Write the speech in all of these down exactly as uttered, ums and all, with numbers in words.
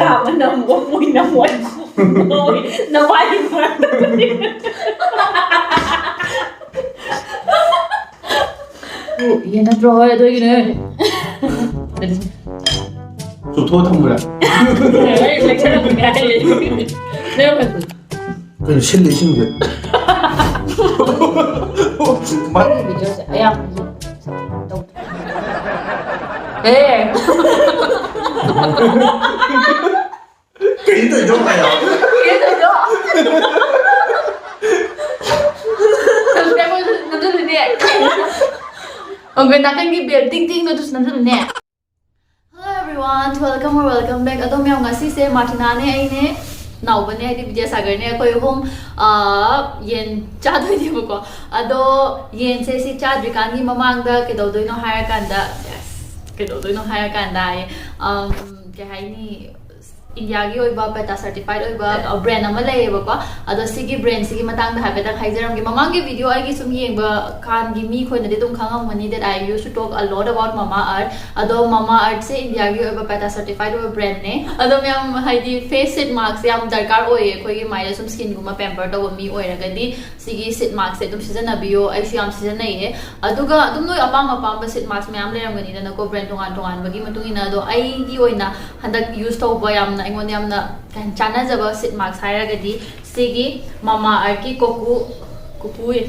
ꯅꯝꯃꯣ, ꯃꯣꯏ ꯅꯝꯃꯣ꯫ ꯅꯋꯥꯏ꯫ ꯌꯦꯟ ꯅꯠꯇ꯭ꯔꯣ? ꯍꯣꯏ, ꯑꯗꯨꯒꯤꯅꯦ꯫ ꯆꯨꯞꯊꯣꯛꯑ ꯊꯝꯃꯨꯔꯥ? ꯀꯩꯅꯣ ꯁꯤꯜꯂꯤ ꯏꯁꯤꯡꯁꯦ꯫ ꯃꯥꯏ ꯑꯌꯥꯝꯕꯁꯨ ꯇꯧ-, ꯑꯦ꯫ ꯀꯩꯅꯣ ꯇꯧꯔꯤꯗꯣ ꯀꯥꯏꯅ꯫ ꯀꯩꯅꯣ ꯇꯧꯔꯤꯗꯣ? Subscribe ꯑꯣꯏꯁꯨ ꯅꯝꯖꯜꯂꯨꯅꯦ꯫ ꯑꯣ, ꯅꯥꯀꯟꯒꯤ bell ꯇꯤꯡ ꯇꯤꯡꯗꯣ ꯑꯗꯨꯁꯨ ꯅꯝꯖꯜꯂꯨꯅꯦ꯫ Hello everyone, welcome or welcome back. ꯑꯗꯣ ꯃꯌꯥꯝ, ꯉꯁꯤꯁꯦ ꯃꯥꯔꯇꯤꯅꯥꯅꯦ, ꯑꯩꯅꯦ, ꯅꯥꯎꯕꯅꯦ, ꯍꯥꯏꯗꯤ ꯕꯤꯗ꯭ꯌꯥꯁꯥꯒꯔꯅꯦ, ꯑꯩꯈꯣꯏ ꯑꯍꯨꯝ, ꯑꯥ, ꯌꯦꯟ ꯆꯥꯗꯣꯏꯅꯦꯕꯀꯣ꯫ ꯑꯗꯣ ꯌꯦꯟꯁꯦ ꯁꯤ ꯆꯥꯗ꯭ꯔꯤꯀꯥꯟꯒꯤ ꯃꯃꯥꯡꯗ ꯀꯩꯗꯧꯗꯣꯏꯅꯣ ꯍꯥꯏꯔꯀꯥꯟꯗ, yes, ꯀꯩꯗꯧꯗꯣꯏꯅꯣ ꯍꯥꯏꯔꯀꯥꯟꯗ ꯑꯩ, ꯑꯝ, ꯀꯩ ꯍꯥꯏꯅꯤ, ꯏꯟꯗꯤꯌꯥꯒꯤ ꯑꯣꯏꯕ ꯄꯦꯇꯥ certified ꯑꯣꯏꯕ brand ꯑꯃ ꯂꯩꯌꯦꯕꯀꯣ꯫ ꯑꯗꯣ ꯁꯤꯒꯤ brand ꯁꯤꯒꯤ ꯃꯇꯥꯡꯗ ꯍꯥꯏꯐꯦꯠꯇꯪ ꯍꯥꯏꯖꯔꯝꯒꯦ꯫ ꯃꯃꯥꯡꯒꯤ video ꯑꯩꯒꯤ ꯁꯨꯝ ꯌꯦꯡꯕ ꯀꯥꯟꯒꯤ ꯃꯤ ꯈꯣꯏꯅꯗꯤ ꯑꯗꯨꯝ ꯈꯪꯉꯝꯒꯅꯤ that I used to talk a lot about Mamaearth꯫ ꯑꯗꯣ Mamaearth ꯁꯦ ꯏꯟꯗꯤꯌꯥꯒꯤ ꯑꯣꯏꯕ ꯄꯦꯇꯥ certified ꯑꯣꯏꯕ brand ꯅꯦ꯫ ꯑꯗꯣ ꯃꯌꯥꯝ, ꯍꯥꯏꯗꯤ, face sheet mask ꯁꯦ ꯌꯥꯝ ꯗꯔꯀꯥꯔ ꯑꯣꯏꯌꯦ ꯑꯩꯈꯣꯏꯒꯤ ꯃꯥꯏꯗ ꯁꯨꯝ skin ꯒꯨꯝꯕ pamper ꯇꯧꯕ ꯃꯤ ꯑꯣꯏꯔꯒꯗꯤ꯫ ꯁꯤꯒꯤ sheet mask ꯁꯦ ꯑꯗꯨꯝ ꯁꯤꯖꯤꯟꯅꯕꯤꯌꯣ, ꯑꯩꯁꯨ ꯌꯥꯝ ꯁꯤꯖꯤꯟꯅꯩꯌꯦ꯫ ꯑꯗꯨꯒ ꯑꯗꯨꯝ ꯅꯣꯏ ꯑꯄꯥꯝ ꯑꯄꯥꯝꯕ sheet mask ꯃꯌꯥꯝ ꯂꯩꯔꯝꯒꯅꯤꯗꯅꯀꯣ, brand ꯇꯣꯉꯥꯟ ꯇꯣꯉꯥꯟꯕꯒꯤ ꯃꯇꯨꯡ ꯏꯟꯅ꯫ ꯑꯗꯣ ꯑꯩꯒꯤ ꯑꯣꯏꯅ ꯍꯟꯗꯛ use ꯇꯧꯕ ꯌꯥꯝꯅ, ꯑꯩꯉꯣꯟꯗ ꯌꯥꯝꯅ ꯀꯩ ꯍꯥꯏꯅꯤ, ꯆꯥꯟꯅꯖꯕ sheet mask ꯍꯥꯏꯔꯒꯗꯤ ꯁꯤꯒꯤ Mamaearth ꯀꯤ Coco, Coco ꯌꯦ꯫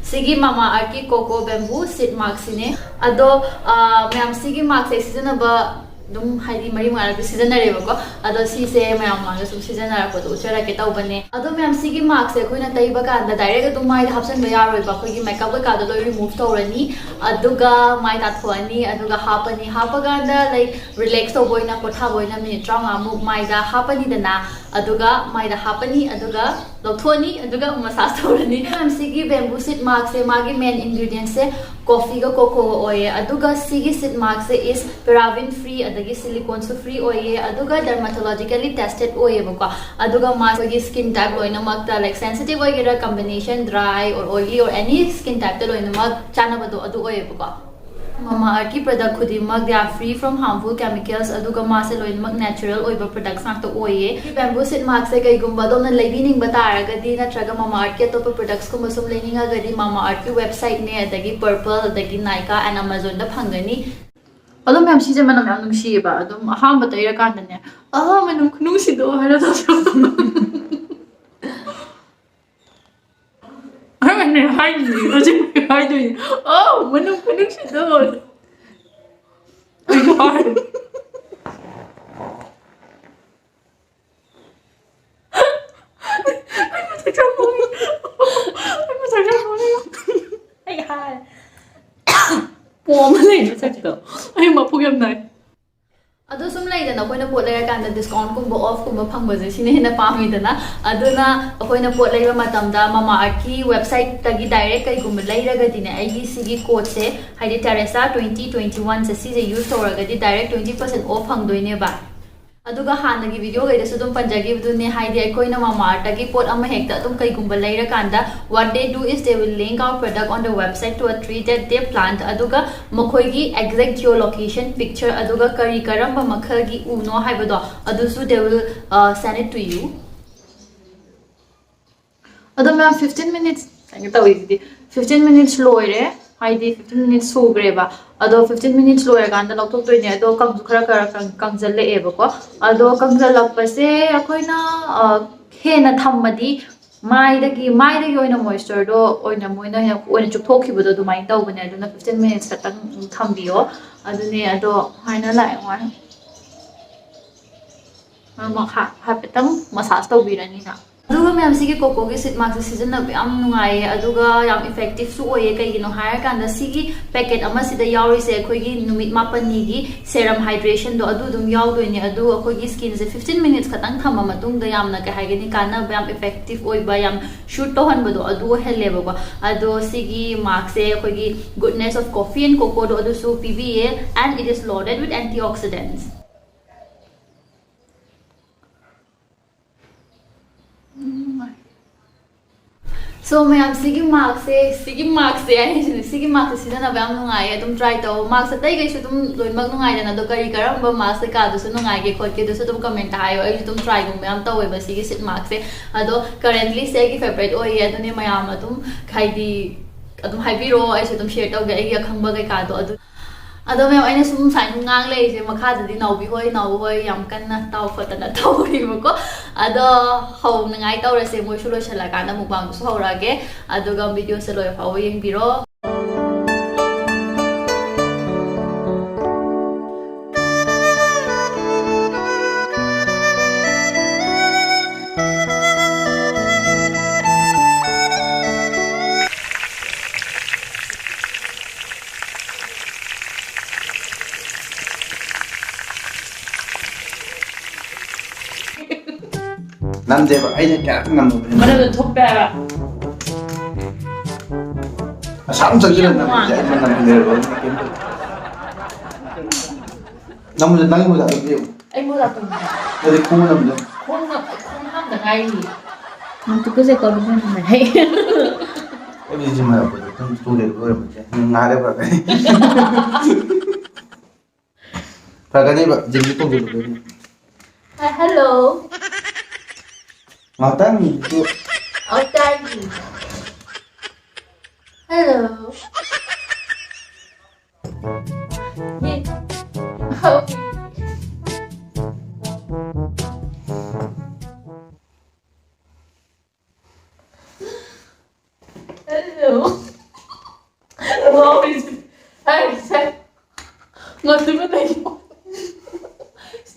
ꯁꯤꯒꯤ Mamaearth ꯀꯤ Coco Bamboo sheet mask ꯁꯤꯅꯦ꯫ ꯑꯗꯣ, ꯑ, ꯃꯌꯥꯝ, ꯁꯤꯒꯤ mask ꯁꯦ ꯁꯤꯖꯤꯟꯅꯕ ꯑꯗꯨꯝ, ꯍꯥꯏꯗꯤ, ꯃꯔꯤ ꯃꯉꯥꯔꯛꯇꯤ ꯁꯤꯖꯤꯟꯅꯔꯦꯕꯀꯣ꯫ ꯑꯗꯣ ꯁꯤꯁꯦ ꯃꯌꯥꯝ ꯃꯃꯥꯡꯗ ꯁꯨꯝ ꯁꯤꯖꯤꯟꯅꯔꯛꯄꯗꯣ ꯎꯠꯆꯔꯛꯀꯦ ꯇꯧꯕꯅꯦ꯫ ꯑꯗꯣ ꯃꯌꯥꯝ, ꯁꯤꯒꯤ mask ꯁꯦ ꯑꯩꯈꯣꯏꯅ ꯇꯩꯕ ꯀꯥꯟꯗ direct ꯑꯗꯨꯝ ꯃꯥꯏꯗ ꯍꯥꯞꯆꯤꯟꯕ ꯌꯥꯔꯣꯏꯕ꯫ ꯑꯩꯈꯣꯏꯒꯤ makeup ꯀꯩꯀꯥꯗꯣ ꯂꯣꯏ remove ꯇꯧꯔꯅꯤ, ꯑꯗꯨꯒ ꯃꯥꯏ ꯇꯥꯊꯣꯛꯑꯅꯤ, ꯑꯗꯨꯒ ꯍꯥꯞꯄꯅꯤ꯫ ꯍꯥꯞꯄ ꯀꯥꯟꯗ, like, relax ꯇꯧꯕ ꯑꯣꯏꯅ, ꯄꯣꯊꯥꯕ ꯑꯣꯏꯅ minute ꯇꯔꯥꯃꯉꯥꯃꯨꯛ ꯃꯥꯏꯗ ꯍꯥꯞꯄꯅꯤꯗꯅ, ꯑꯗꯨꯒ ꯃꯥꯏꯗ ꯍꯥꯞꯄꯅꯤ, ꯑꯗꯨꯒ ꯂꯧꯊꯣꯛꯑꯅꯤ, ꯑꯗꯨꯒ massage ꯇꯧꯔꯅꯤ꯫ ꯃꯌꯥꯝ, ꯁꯤꯒꯤ Bamboo sheet mask ꯁꯦ ꯃꯥꯒꯤ main ingredient ꯁꯦ coffee ꯒ cocoa ꯒ ꯑꯣꯏꯌꯦ꯫ ꯑꯗꯨꯒ ꯁꯤꯒꯤ sheet mask say is paraben free, ꯑꯗꯒꯤ silicone ꯁꯨ free ꯑꯣꯏꯌꯦ, ꯑꯗꯨꯒ dermatologically tested ꯑꯣꯏꯌꯦꯕꯀꯣ꯫ ꯑꯗꯨꯒ ꯃꯥ ꯑꯩꯈꯣꯏꯒꯤ skin type ꯂꯣꯏꯅꯃꯛꯇ, like, sensitive ꯑꯣꯏꯒꯦꯔꯥ, combination dry or oily or any skin type ꯇ ꯂꯣꯏꯅꯃꯛ ꯆꯥꯟꯅꯕꯗꯣ ꯑꯗꯨ ꯑꯣꯏꯌꯦꯕꯀꯣ꯫ Mama Earthꯀꯤ product ꯈꯨꯗꯤꯡꯃꯛ they are free from harmful chemicals, ꯑꯗꯨꯒ ꯃꯥꯁꯦ ꯂꯣꯏꯅꯃꯛ natural ꯑꯣꯏꯕ products ꯉꯥꯛꯇ ꯑꯣꯏꯌꯦ꯫ Bamboo Sheet Maskꯁꯦ ꯀꯩꯒꯨꯝꯕ ꯑꯗꯣꯝꯅ ꯂꯩꯕꯤꯅꯤꯡꯕ ꯇꯥꯔꯒꯗꯤ, ꯅꯠꯇ꯭ꯔꯒ Mama Earthꯀꯤ ꯑꯇꯣꯞꯄ productsꯀꯨꯝꯕ ꯁꯨꯝ ꯂꯩꯅꯤꯡꯉꯒꯗꯤ, Mama Earthꯀꯤ websiteꯅꯦ, ꯑꯗꯒꯤ Purplle, ꯑꯗꯒꯤ Nykaa and Amazonꯗ ꯐꯪꯒꯅꯤ꯫ ꯑꯗꯣ ꯃꯌꯥꯝ, ꯁꯤꯁꯦ ꯃꯅꯝ ꯌꯥꯝ ꯅꯨꯡꯁꯤꯌꯦꯕ꯫ ꯑꯗꯨꯝ ꯑꯍꯥꯟꯕ ꯇꯩꯔꯀꯥꯟꯗꯅꯦ, "ꯑꯥ, ꯃꯅꯝ ꯈꯨꯅꯨꯡꯁꯤꯗꯣ" ꯍꯥꯏꯔ ꯇꯧꯊꯣꯛꯄ꯫ ꯑꯩꯅ ꯍꯥꯏꯗꯣꯏꯅꯦ, ꯍꯧꯖꯤꯛ ꯍꯥꯏꯗꯣꯏꯅꯦ, "ꯑꯥ, ꯃꯅꯝ ꯈꯨꯅꯨꯡꯁꯤꯗꯣ"꯫ ꯑꯩꯁꯨ ꯍꯥꯏ꯫ ꯑꯩ ꯃꯊꯛ ꯌꯥꯝ ꯄꯣꯝꯃꯦ꯫ ꯑꯩ ꯃꯊꯛ ꯌꯥꯝ ꯄꯣꯝꯃꯦ꯫ ꯑꯩ ꯍꯥꯏ꯫ ꯄꯣꯝꯃ ꯂꯩ ꯃꯊꯛꯇꯣ꯫ ꯑꯩ ꯃꯄꯨꯛ ꯌꯥꯝ ꯅꯥꯏ꯫ ꯑꯗꯣ ꯁꯨꯝ ꯂꯩꯗꯅ, ꯑꯩꯈꯣꯏꯅ ꯄꯣꯠ ꯂꯩꯔꯀꯥꯟꯗ discountꯀꯨꯝꯕ, offꯀꯨꯝꯕ ꯐꯪꯕꯁꯦ, ꯁꯤꯅ ꯍꯦꯟꯅ ꯄꯥꯝꯃꯤꯗꯅ꯫ ꯑꯗꯨꯅ ꯑꯩꯈꯣꯏꯅ ꯄꯣꯠ ꯂꯩꯕ ꯃꯇꯝꯗ Mama Earthꯀꯤ websiteꯇꯒꯤ direct ꯀꯩꯒꯨꯝꯕ ꯂꯩꯔꯒꯗꯤꯅꯦ, ꯑꯩꯒꯤ ꯁꯤꯒꯤ codeꯁꯦ, ꯍꯥꯏꯗꯤ Teresa twenty twenty oneꯁꯦ, ꯁꯤꯁꯦ use ꯇꯧꯔꯒꯗꯤ direct twenty percent off ꯐꯪꯗꯣꯏꯅꯦꯕ꯫ ꯑꯗꯨꯒ ꯍꯥꯟꯅꯒꯤ videoꯈꯩꯗꯁꯨ ꯑꯗꯨꯝ ꯄꯟꯖꯈꯤꯕꯗꯨꯅꯦ, ꯍꯥꯏꯗꯤ ꯑꯩꯈꯣꯏꯅ Mama Earthꯇꯒꯤ ꯄꯣꯠ ꯑꯃ ꯍꯦꯛꯇ ꯑꯗꯨꯝ ꯀꯩꯒꯨꯝꯕ ꯂꯩꯔꯀꯥꯟꯗ, what they do is they will link our product on the website to a tree that they plant, ꯑꯗꯨꯒ ꯃꯈꯣꯏꯒꯤ exact geolocation picture, ꯑꯗꯨꯒ ꯀꯔꯤ ꯀꯔꯝꯕ ꯃꯈꯜꯒꯤ ꯎꯅꯣ ꯍꯥꯏꯕꯗꯣ, ꯑꯗꯨꯁꯨ they will, uh, send it to you. ꯑꯗꯣ ꯃꯌꯥꯝ, fifteen minutes ꯀꯩꯅꯣ ꯇꯧꯔꯤꯁꯤꯗꯤ, fifteen minutes ꯂꯣꯏꯔꯦ, ꯍꯥꯏꯗꯤ fifteen minutes ꯁꯨꯈ꯭ꯔꯦꯕ꯫ ꯑꯗꯣ fifteen minutes ꯂꯣꯏꯔꯀꯥꯟꯗ ꯂꯧꯊꯣꯛꯇꯣꯏꯅꯦ꯫ ꯑꯗꯣ ꯀꯪꯁꯨ ꯈꯔ ꯈꯔ ꯀꯪ-, ꯀꯪꯁꯤꯜꯂꯛꯑꯦꯕꯀꯣ꯫ ꯑꯗꯣ ꯀꯪꯁꯤꯜꯂꯛꯄꯁꯦ ꯑꯩꯈꯣꯏꯅ, ꯑ, ꯍꯦꯟꯅ ꯊꯝꯃꯗꯤ ꯃꯥꯏꯗꯒꯤ, ꯃꯥꯏꯗꯒꯤ ꯑꯣꯏꯅ moistureꯗꯣ ꯑꯣꯏꯅ ꯃꯣꯏꯅ ꯍꯦꯟꯅ ꯑꯣꯏꯅ ꯆꯨꯞꯊꯣꯛꯈꯤꯕꯗꯣ ꯑꯗꯨꯃꯥꯏꯅ ꯇꯧꯕꯅꯦ꯫ ꯑꯗꯨꯅ fifteen minutes ꯈꯛꯇꯪ ꯊꯝꯕꯤꯌꯣ꯫ ꯑꯗꯨꯅꯦ꯫ ꯑꯗꯣ ꯍꯥꯏꯅ ꯂꯥꯛꯑꯦ ꯋꯥꯅꯤ꯫ ꯃꯈꯥ ꯍꯥꯏꯐꯦꯠꯇꯪ massage ꯇꯧꯕꯤꯔꯅꯤꯅ꯫ ꯑꯗꯨꯒ ꯃꯌꯥꯝ, ꯁꯤꯒꯤ Cocoaꯒꯤ sheet maskꯁꯦ ꯁꯤꯖꯤꯟꯅꯕ ꯌꯥꯝ ꯅꯨꯡꯉꯥꯏꯌꯦ, ꯑꯗꯨꯒ ꯌꯥꯝ effectiveꯁꯨ ꯑꯣꯏꯌꯦ꯫ ꯀꯩꯒꯤꯅꯣ ꯍꯥꯏꯔꯀꯥꯟꯗ, ꯁꯤꯒꯤ packet ꯑꯃꯁꯤꯗ ꯌꯥꯎꯔꯤꯁꯦ ꯑꯩꯈꯣꯏꯒꯤ ꯅꯨꯃꯤꯠ ꯃꯥꯄꯟꯅꯤꯒꯤ serum hydrationꯗꯣ ꯑꯗꯨ ꯑꯗꯨꯝ ꯌꯥꯎꯗꯣꯏꯅꯦ꯫ ꯑꯗꯨ ꯑꯩꯈꯣꯏꯒꯤ skinꯁꯦ fifteen minutes ꯈꯛꯇꯪ ꯊꯝꯕ ꯃꯇꯨꯡꯗ ꯌꯥꯝꯅ, ꯀꯩ ꯍꯥꯏꯒꯅꯤ, ꯀꯥꯟꯅꯕ, ꯌꯥꯝ effective ꯑꯣꯏꯕ, ꯌꯥꯝ shoot ꯇꯧꯍꯟꯕꯗꯣ ꯑꯗꯨ ꯑꯣꯏꯍꯜꯂꯦꯕꯀꯣ꯫ ꯑꯗꯣ ꯁꯤꯒꯤ maskꯁꯦ ꯑꯩꯈꯣꯏꯒꯤ Goodness of Coffee and Cocoaꯗꯣ ꯑꯗꯨꯁꯨ ꯄꯤꯕꯤꯌꯦ, and it is loaded with antioxidants. So ꯃꯌꯥꯝ, ꯁꯤꯒꯤ ꯃꯥꯛꯁꯦ, ꯁꯤꯒꯤ ꯃꯥꯛꯁꯦ ꯍꯥꯏꯁꯤꯅꯦ, ꯁꯤꯒꯤ ꯃꯥꯛꯁꯦ ꯁꯤꯖꯤꯟꯅꯕ ꯌꯥꯝ ꯅꯨꯡꯉꯥꯏꯌꯦ꯫ ꯑꯗꯨꯝ ꯇ꯭ꯔꯥꯏ ꯇꯧ꯫ ꯃꯥꯛꯁ ꯑꯇꯩꯈꯩꯁꯨ ꯑꯗꯨꯝ ꯂꯣꯏꯅꯃꯛ ꯅꯨꯡꯉꯥꯏꯗꯅ, ꯑꯗꯣ ꯀꯔꯤ ꯀꯔꯝꯕ ꯃꯥꯛꯁ ꯀꯩꯀꯥꯗꯨꯁꯨ ꯅꯨꯡꯉꯥꯏꯒꯦ ꯈꯣꯠꯀꯦꯗꯨꯁꯨ ꯑꯗꯨꯝ ꯀꯃꯦꯟꯇ ꯍꯥꯏꯌꯣ꯫ ꯑꯩꯁꯨ ꯑꯗꯨꯝ ꯇ꯭ꯔꯥꯏꯒꯨꯝꯕ ꯌꯥꯝ ꯇꯧꯋꯦꯕ ꯁꯤꯒꯤ ꯁꯤꯠ ꯃꯥꯛꯁꯦ꯫ ꯑꯗꯣ ꯀꯔꯦꯟꯂꯤ ꯁꯤ ꯑꯩꯒꯤ ꯐꯦꯕꯔꯦꯠ ꯑꯣꯏꯌꯦ꯫ ꯑꯗꯨꯅꯦ ꯃꯌꯥꯝ ꯑꯗꯨꯝ, ꯍꯥꯏꯗꯤ, ꯑꯗꯨꯝ ꯍꯥꯏꯕꯤꯔꯛꯑꯣ, ꯑꯩꯁꯨ ꯑꯗꯨꯝ ꯁꯤꯌꯔ ꯇꯧꯒꯦ ꯑꯩꯒꯤ ꯑꯈꯪꯕ ꯀꯩꯀꯥꯗꯣ꯫ ꯑꯗꯨ ꯑꯗꯣ ꯃꯦꯝ, ꯑꯩꯅ ꯁꯨꯝ ꯁꯨꯃꯥꯏꯅ ꯁꯨꯝ ꯉꯥꯡ ꯂꯩꯔꯤꯁꯦ, ꯃꯈꯥꯗꯗꯤ ꯅꯥꯎꯕꯤ ꯍꯣꯏ, ꯅꯥꯎꯕ ꯍꯣꯏ ꯌꯥꯝ ꯀꯟꯅ ꯇꯥꯎ ꯈꯣꯠꯇꯅ ꯇꯧꯔꯤꯕꯀꯣ꯫ ꯑꯗꯣ ꯍꯧꯅꯉꯥꯏ ꯇꯧꯔꯁꯦ, ꯃꯣꯏꯁꯨ ꯂꯣꯏꯁꯤꯜꯂꯀꯥꯟꯗ ꯃꯨꯛꯕꯥꯡꯗꯨꯁꯨ ꯍꯧꯔꯛꯑꯒꯦ꯫ ꯑꯗꯨꯒ ꯚꯤꯗꯤꯑꯣꯁꯦ ꯂꯣꯏꯕ ꯐꯥꯎꯕ ꯌꯦꯡꯕꯤꯔꯣ꯫ ꯅꯝꯗꯦꯕ, ꯑꯩꯅ ꯀꯌꯥꯔꯛ ꯅꯝꯃꯕꯅꯤ꯫ ꯃꯅꯝꯗꯣ ꯊꯨꯞꯄꯦ ꯍꯥꯏꯕ꯫ ꯑꯁꯥꯝ ꯆꯪꯁꯤꯜꯂ ꯅꯝꯃꯤꯁꯦ ꯑꯩ ꯃꯅꯝ ꯍꯩꯅꯔꯕ ꯀꯩꯝ ꯇꯧꯗꯦ꯫ ꯅꯪ ꯃꯣꯖꯥ, ꯅꯪꯒꯤ ꯃꯣꯖꯥꯗꯣ ꯑꯝꯇ ꯌꯦꯡꯉꯨ꯫ ꯑꯩ ꯃꯣꯖꯥ ꯇꯣꯡꯗꯦ꯫ ꯅꯪꯗꯤ ꯈꯣꯡ ꯅꯝꯗꯦ꯫ ꯈꯣꯡ ꯅꯝ-, ꯈꯣꯡ ꯍꯥꯝꯗ ꯉꯥꯏꯔꯤ꯫ ꯅꯪ ꯇꯨꯀꯠꯆꯩꯀꯣ, ꯑꯗꯨꯝ ꯅꯝꯃꯦ꯫ ꯑꯩꯕꯨꯗꯤ ꯖꯤꯝ ꯍꯜꯂꯛꯄꯗ ꯅꯪ ꯇꯣꯡꯗꯦ ꯂꯣꯏꯔꯝꯃꯁꯦ꯫ ꯉꯥꯏꯍꯥꯛ ꯂꯩꯔ ꯐꯔꯛꯀꯅꯤ꯫ ꯐꯔꯛꯀꯅꯤꯕ, ꯖꯤꯝꯗ ꯇꯣꯡꯁꯤꯜꯂꯨꯗꯣꯏꯅꯤ꯫ ꯍꯥꯏ, ꯍꯜꯂꯣ꯫ ꯉꯥꯛꯇꯪ꯫ ꯑꯧ, ꯇꯥꯏꯌꯦ꯫ ꯍꯜꯂꯣ꯫ ꯌꯦ꯫ ꯑꯧ꯫ Hello. ꯉꯥꯎꯔꯤꯁꯦ꯫ ꯍꯥꯏꯔꯤꯁꯦ꯫ ꯉꯝꯗꯕ ꯂꯩꯌꯣ꯫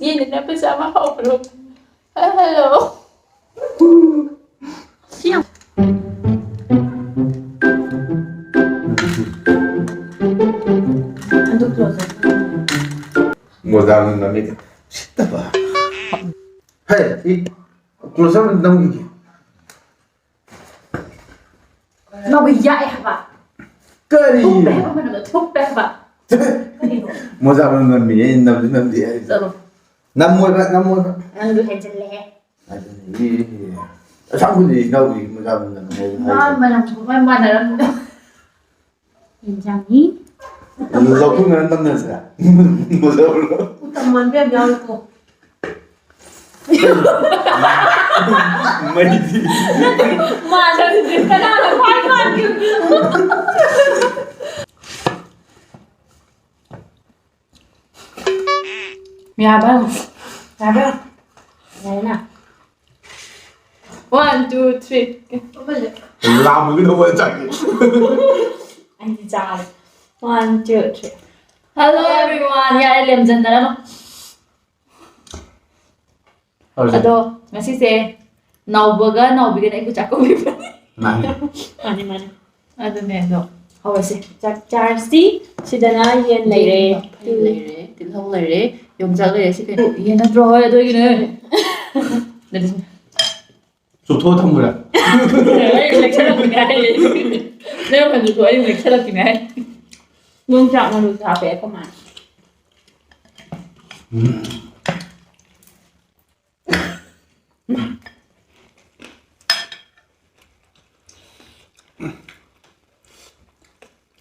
ꯌꯦꯟꯅ ꯅꯞꯄꯁꯦ ꯑꯃ ꯍꯧꯕ꯭ꯔꯣ? Hello. ꯁꯤ ꯌꯥꯝ ꯑꯗꯨ close up. ꯃꯣꯖꯥ ꯃꯅꯝ ꯅꯝꯃꯤꯗꯤ ꯎꯁꯤꯠꯇꯕ꯫ ꯍꯦ, ꯏ, close up ꯅꯝꯈꯤꯒꯦ꯫ ꯅꯧꯕ ꯌꯥꯛꯑꯦ ꯍꯥꯏꯕ꯫ ꯀꯔꯤ? ꯊꯨꯞꯄꯦ ꯍꯥꯏꯕ, ꯃꯅꯝꯗꯣ ꯊꯨꯞꯄꯦ ꯍꯥꯏꯕ꯫ ꯀꯔꯤꯅꯣ? ꯃꯣꯖꯥ ꯃꯅꯝ ꯅꯝꯃꯤꯌꯦ, ꯅꯝꯗꯤ ꯅꯝꯗꯦ ꯍꯥꯏꯁꯦ꯫ ꯆꯠꯂꯣ꯫ ꯅꯝꯃꯣꯏꯕ, ꯅꯝꯃꯣꯏꯕ꯫ ꯅꯪꯁꯨ ꯍꯦꯟꯖꯤꯜꯂꯦꯍꯦ꯫ ꯑꯗꯨꯅꯤ꯫ ꯑꯁꯥꯡꯕꯗꯤ ꯏꯅꯥꯎꯗꯤ ꯃꯆꯥ ꯃꯆꯥ ꯃꯆꯥ ꯃꯥ ꯍꯥꯏ꯫ ꯃꯅꯝ ꯊꯣꯛꯄ ꯃꯥꯟꯅꯔꯝꯗꯣ꯫ ꯌꯦꯟꯖꯥꯡꯅꯤ꯫ ꯂꯧꯊꯣꯛꯅꯔ ꯅꯝꯅꯁꯤꯔꯥ? ꯃꯨꯜꯂꯕ꯭ꯔꯣ? ꯎꯇꯝ ꯃꯥꯟꯕ ꯌꯥꯝ ꯌꯥꯎꯏꯀꯣ꯫ ꯃꯩꯗꯤ꯫ ꯃꯥꯟꯅꯔꯤꯁꯦ ꯀꯅꯥꯅ ꯈ꯭ꯋꯥꯏ ꯃꯥꯟꯒꯦ? ꯌꯥꯕ꯭ꯔꯥ? ꯌꯥꯕ꯭ꯔꯥ? ꯌꯥꯏꯅ꯫ One, two, three. ꯂꯥꯝꯕꯒꯤ ꯊꯧꯕ ꯆꯥꯒꯦ꯫ ꯑꯩꯗꯤ ꯆꯥꯔꯦ꯫ One, two, three. Hello everyone. ꯌꯥꯔꯦ, ꯂꯦꯝꯖꯟꯅꯔꯝꯃꯣ꯫ ꯍꯧꯔꯁꯦ꯫ ꯑꯗꯣ ꯉꯁꯤꯁꯦ ꯅꯥꯎꯕꯒ ꯅꯥꯎꯕꯤꯒꯅ ꯑꯩꯕꯨ ꯆꯥꯛꯀꯧꯕꯤꯕꯅꯤ꯫ ꯃꯥꯅꯦ꯫ ꯃꯥꯅꯦ, ꯃꯥꯅꯦ꯫ ꯑꯗꯨꯅꯦ ꯑꯗꯣ ꯍꯧꯔꯁꯦ꯫ ꯆꯥꯛ ꯆꯥꯔꯁꯤ꯫ ꯁꯤꯗꯅ ꯌꯦꯟ ꯂꯩꯔꯦ꯫ ꯌꯦꯟ ꯂꯩꯔꯦ, ꯇꯤꯜꯍꯧ ꯂꯩꯔꯦ, ꯌꯣꯡꯆꯥꯛ ꯂꯩꯔꯦ꯫ ꯁꯤ ꯀꯩꯅꯣ? ꯌꯦꯟ ꯅꯠꯇ꯭ꯔꯣ? ꯍꯣꯏ, ꯑꯗꯨꯒꯤꯅꯦ꯫ ꯆꯨꯞꯊꯣꯛꯑ ꯊꯝꯃꯨꯔꯥ? ꯑꯩ ꯂꯦꯛꯁꯜꯂꯛꯄꯅꯦ ꯍꯥꯏ꯫ ꯅꯪ ꯐꯟꯁꯨ ꯑꯩ ꯂꯦꯛꯁꯜꯂꯛꯄꯅꯦ ꯍꯥꯏ꯫ ꯌꯣꯡꯆꯥꯛ ꯃꯔꯨꯁꯨ ꯍꯥꯞꯄꯦ ꯑꯩꯈꯣꯏ ꯃꯥꯅ꯫ ꯎꯝ꯫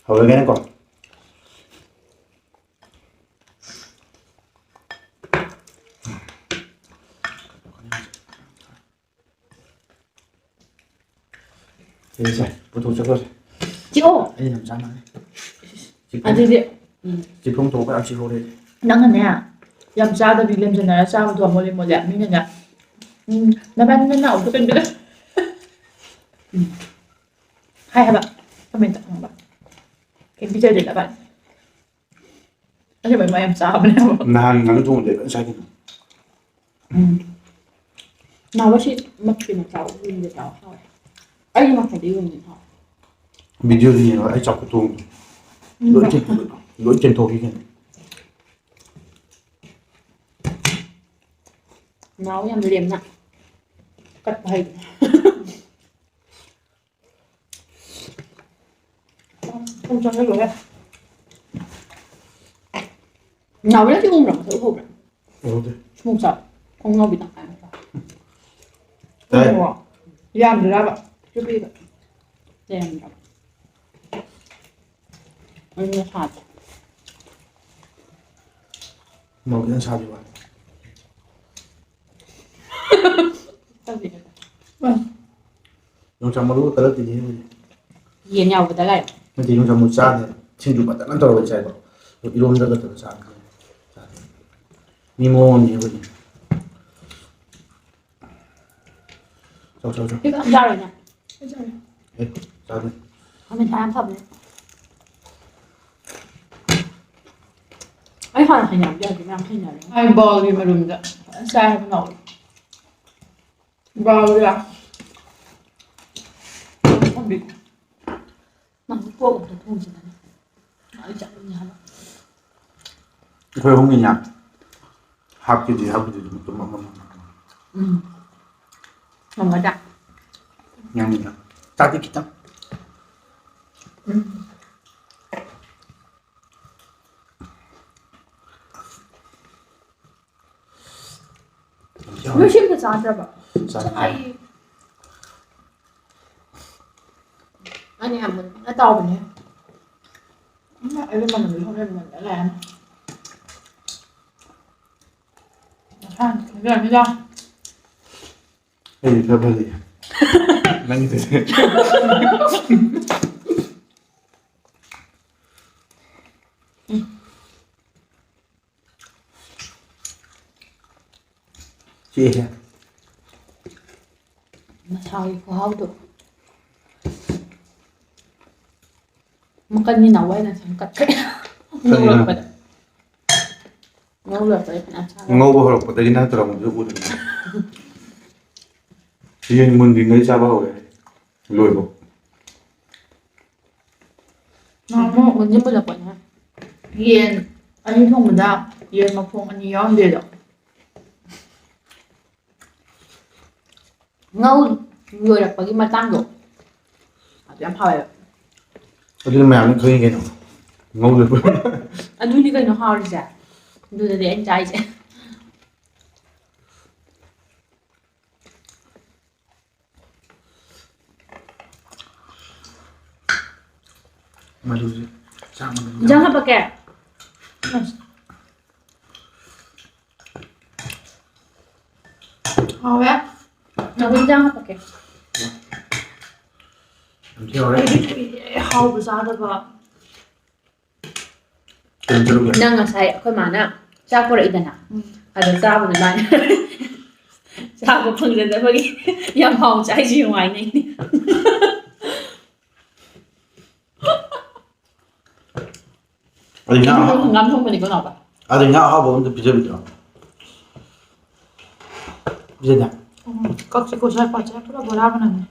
ꯍꯧꯔꯒꯦꯅꯦꯀꯣ꯫ ꯁꯦ, ꯁꯦ, ꯄꯨꯊꯣꯛꯆꯈ꯭ꯔꯣꯁꯦ꯫ ꯆꯤꯛꯑꯣ꯫ ꯑꯩ ꯌꯥꯝ ꯆꯥꯅꯤꯡꯉꯦ꯫ ꯆꯤꯛꯐꯝ-, ꯑꯗꯨꯗꯤ, ꯎꯝ꯫ ꯆꯤꯛꯐꯝ ꯊꯣꯛꯄ ꯌꯥꯝ ꯆꯤꯛꯍꯧꯔꯦ꯫ ꯅꯪꯅꯅꯦ, ꯌꯥꯝ ꯆꯥꯗꯕꯤ ꯂꯦꯝꯖꯟꯅꯔ ꯆꯥꯕꯗꯣ ꯃꯣꯂꯦ ꯃꯣꯂꯦ꯫ ꯃꯤꯅꯅꯦ, ꯎꯝ, ꯅꯕꯥꯅꯤ ꯅꯅꯥꯎꯗꯣ ꯀꯩꯅꯣ ꯎꯝ꯫ ꯍꯥꯏ ꯍꯥꯏꯕ꯫ ꯀꯃꯦꯟꯇ ꯈꯪꯕ꯫ ꯀꯩꯝ ꯄꯤꯖꯗꯦ ꯅꯕꯥꯅꯤ꯫ ꯑꯁꯦꯡꯕꯩ ꯃꯥ ꯌꯥꯝ ꯆꯥꯕꯅꯦ ꯍꯥꯏꯕ꯫ ꯅꯍꯥꯟ ꯉꯥꯅꯨ ꯊꯣꯡꯕꯗꯤ ꯂꯣꯏ ꯆꯥꯈꯤꯕꯅꯤ꯫ ꯎꯝ꯫ ꯅꯥꯎꯕ ꯁꯤ ꯃꯐꯤ ꯃꯆꯥ ꯌꯨꯝꯗ ꯆꯥꯎ ꯍꯥꯎꯋꯦ꯫ ꯑꯩꯒꯤ ꯃꯐꯩꯗꯤ ꯌꯨꯝꯗ ꯍꯥꯎꯋꯦ꯫ ꯚꯤꯗꯤꯑꯣꯗꯤ ꯌꯦꯡꯉꯣ, ꯑꯩ ꯆꯥꯛ ꯈꯨꯊꯣꯡꯗꯣ꯫ ꯎꯝ꯫ ꯂꯣꯏ ꯆꯦꯟꯊꯣꯛ-, ꯂꯣꯏ ꯆꯦꯟꯊꯣꯛꯈꯤꯒꯅꯤ꯫ ꯅꯥꯎ ꯌꯥꯝ ꯂꯦꯝꯅ ꯀꯠꯄ ꯍꯩꯕꯅꯦ꯫ ꯊꯨꯝ ꯆꯪꯍꯜꯂꯨꯍꯦ꯫ ꯅꯥꯎꯕꯤ ꯅꯪ ꯁꯤ ꯎꯕ꯭ꯔꯥ? ꯃꯁꯛ ꯎꯍꯧꯕ꯭ꯔꯥ? ꯎꯍꯧꯗꯦ꯫ ꯁ꯭ꯃꯣꯛ ꯆꯥꯎ꯫ ꯈꯣꯡꯅꯥꯎꯕꯤ ꯇꯪꯈꯥꯏ ꯑꯃ ꯆꯥꯎ꯫ ꯇꯥꯏ꯫ ꯎꯔꯕꯣ? ꯌꯥꯝꯗ꯭ꯔꯕ? ꯆꯨꯞꯄꯤꯕ? ꯂꯩꯔꯝꯗ꯭ꯔꯕ? ꯑꯗꯨꯅ ꯁꯥꯗ꯭ꯔꯣ? ꯃꯣꯔꯣꯛ ꯈꯤꯇꯪ ꯁꯥꯕꯤ ꯋꯥꯅꯤ꯫ ꯈꯪꯗꯦ꯫ ꯌꯣꯡꯆꯥꯛ ꯃꯔꯨꯒ ꯀꯜꯂꯛꯇꯣꯏꯅꯦ ꯑꯩꯈꯣꯏꯗꯤ꯫ ꯌꯦꯟ ꯌꯥꯎꯕꯗ ꯂꯥꯛꯑꯦ꯫ ꯅꯠꯇꯦ, ꯌꯣꯡꯆꯥꯛ ꯃꯔꯨ ꯆꯥꯗꯦ꯫ ꯁꯤꯡꯖꯨ ꯐꯖꯅ ꯇꯧꯔꯒ ꯆꯥꯏꯀꯣ꯫ ꯑꯗꯣ ꯏꯔꯣꯝꯗꯒ ꯇꯧꯔꯒ ꯆꯥꯕ ꯆꯥꯗꯦ꯫ ꯃꯤ ꯃꯑꯣꯡ ꯑꯃꯅꯤ ꯑꯩꯈꯣꯏꯗꯤ꯫ ꯆꯥꯎ, ꯆꯥꯎ, ꯆꯥꯎ꯫ ꯍꯤꯗꯥꯛ ꯌꯥꯔꯣꯏꯅꯦ꯫ ꯑꯦ, ꯆꯥꯗꯦ꯫ ꯈꯥꯃꯦꯟ ꯊꯥ ꯌꯥꯝ ꯐꯕꯅꯦ꯫ ꯑꯩ ꯍꯥꯟꯅ ꯍꯩꯅꯔꯝꯗꯦ, ꯍꯧꯖꯤꯛ ꯌꯥꯝ ꯍꯩꯅꯔꯦ꯫ ꯑꯩ ꯕꯥꯎꯒꯤ ꯃꯔꯨꯝꯗ ꯐꯖꯅ ꯆꯥꯏ ꯍꯥꯏꯕ ꯉꯥꯎꯔꯦ꯫ ꯕꯥꯎꯒꯤꯔꯥ? ꯊꯣꯡꯕꯤ꯫ ꯅꯪꯁꯨ ꯀꯣꯛ ꯑꯝꯇ ꯊꯣꯡꯁꯤꯗꯅ꯫ ꯑꯩ ꯆꯥꯅꯤꯡꯉꯦ ꯍꯥꯏꯕ꯫ ꯑꯩꯈꯣꯏ ꯑꯍꯨꯝꯒꯤꯅꯦ꯫ Half ꯀꯦ ꯖꯤ, half ꯀꯦ ꯖꯤ ꯃꯇꯨꯝ ꯑꯃꯃꯝ꯫ ꯎꯝ꯫ ꯉꯝꯒꯗ꯭ꯔꯥ? ꯉꯝꯅꯤꯗ꯫ ꯆꯥꯗꯤ ꯈꯤꯇꯪ꯫ ꯎꯝ꯫ ꯅꯣꯏ ꯁꯤ ꯑꯝꯇ ꯆꯥꯗ꯭ꯔꯕ? ꯆꯥꯗ꯭ꯔꯤ꯫ ꯑꯩ ꯑꯩꯅ ꯌꯥꯝ ꯃꯨꯟꯅ ꯇꯥꯎꯕꯅꯦ꯫ ꯎꯝ, ꯑꯩꯗꯤ ꯃꯅꯝꯗꯤ ꯈꯪꯗꯦ, ꯃꯨꯟꯅ ꯂꯩꯔꯝꯃꯦ꯫ ꯃꯁꯥꯅ ꯈꯪꯖꯔꯅꯤꯗ꯫ ꯑꯩꯗꯤ ꯈꯔ ꯐꯖꯩ꯫ ꯅꯪꯒꯤꯗꯨꯗꯤ꯫ ꯆꯦꯁꯦ꯫ ꯃꯁꯥꯒꯤ ꯈꯨꯍꯥꯎꯗꯣ꯫ ꯃꯀꯟꯒꯤ ꯅꯥꯎꯋꯥꯏꯅ ꯁꯨꯝ ꯀꯠꯈ꯭ꯔꯦ꯫ ꯀꯔꯤꯅꯣ? ꯉꯧꯔꯛꯄꯗ꯫ ꯉꯧꯔꯛꯄꯗ ꯐꯅꯌꯥꯝ ꯆꯥꯔꯦ꯫ ꯉꯧꯕ ꯍꯧꯔꯛꯄꯗꯒꯤ ꯅꯪ ꯇꯧꯔꯝꯕꯗꯨ ꯎꯗ꯭ꯔꯤꯕꯅꯦ꯫ ꯌꯦꯟ ꯃꯨꯟꯗ꯭ꯔꯤꯉꯩ ꯆꯥꯕ ꯍꯧꯔꯦ꯫ ꯂꯣꯏꯕ꯫ ꯅꯍꯥꯟꯃꯨꯛ ꯃꯨꯟꯗꯤ ꯃꯨꯜꯂꯛꯄꯅꯦ꯫ ꯌꯦꯟ ꯑꯅꯤ ꯊꯣꯡꯕꯗ ꯌꯦꯟ ꯃꯈꯣꯡ ꯑꯅꯤ ꯌꯥꯎꯔꯝꯗꯦꯗꯣ꯫ ꯉꯧ ꯂꯣꯏꯔꯛꯄꯒꯤ ꯃꯇꯥꯡꯗꯣ ꯑꯗꯨ ꯌꯥꯝ ꯍꯥꯎꯋꯦꯕ꯫ ꯑꯗꯨꯅ ꯃꯌꯥꯝꯅ ꯈꯪꯉꯤ ꯀꯩꯅꯣ꯫ ꯉꯧ ꯂꯣꯏꯕ꯫ ꯑꯗꯨꯅꯤ ꯀꯩꯅꯣ ꯍꯥꯎꯔꯤꯁꯦ꯫ ꯑꯗꯨꯗꯗꯤ ꯑꯩꯅ ꯆꯥꯏꯁꯦ꯫ ꯏꯟꯖꯥꯡ ꯍꯥꯄꯛꯀꯦ꯫ ꯑꯁ꯫ ꯍꯥꯎꯋꯦ꯫ ꯅꯥꯎꯕꯤ, ꯏꯟꯖꯥꯡ ꯍꯥꯄꯛꯀꯦ꯫ ꯌꯥꯝ ꯊꯤ ꯍꯥꯎꯔꯦ꯫ ꯑꯩꯗꯤ ꯀꯨꯏꯔꯦ ꯍꯥꯎꯕ ꯆꯥꯗꯕ꯫ ꯀꯩꯅꯣ ꯆꯠꯂꯨꯒꯦ? ꯅꯪ ꯉꯁꯥꯏ ꯑꯩꯈꯣꯏ ꯃꯥꯅ ꯆꯥꯛ ꯄꯨꯔꯛꯏꯗꯅ, ꯎꯝ꯫ ꯑꯗꯣ ꯆꯥꯕꯗ ꯃꯥꯅ ꯆꯥꯕ ꯐꯪꯖꯗꯕꯒꯤ ꯌꯥꯝ ꯍꯥꯎꯅ ꯆꯥꯏꯁꯤ ꯌꯦꯡꯉꯨ ꯍꯥꯏꯅꯩꯅꯦ꯫ ꯑꯗꯩ ꯉꯥ ꯑꯗꯨꯁꯨ ꯑꯍꯥꯎ-, ꯍꯪꯒꯥꯝ ꯊꯣꯡꯕꯅꯤꯀꯣ, ꯅꯥꯎꯕ꯫ ꯑꯗꯩ ꯉꯥ ꯑꯍꯥꯎꯕ ꯑꯝꯇ ꯄꯤꯖꯕꯤꯗ꯭ꯔꯣ? ꯄꯤꯖꯗꯦ? ꯎꯝ, ꯀꯛꯁꯤ ꯀꯣꯠꯁꯤ ꯄꯣꯠꯁꯦ ꯄꯨꯔꯥ ꯕꯣꯔꯥ ꯃꯅꯝꯅꯦ꯫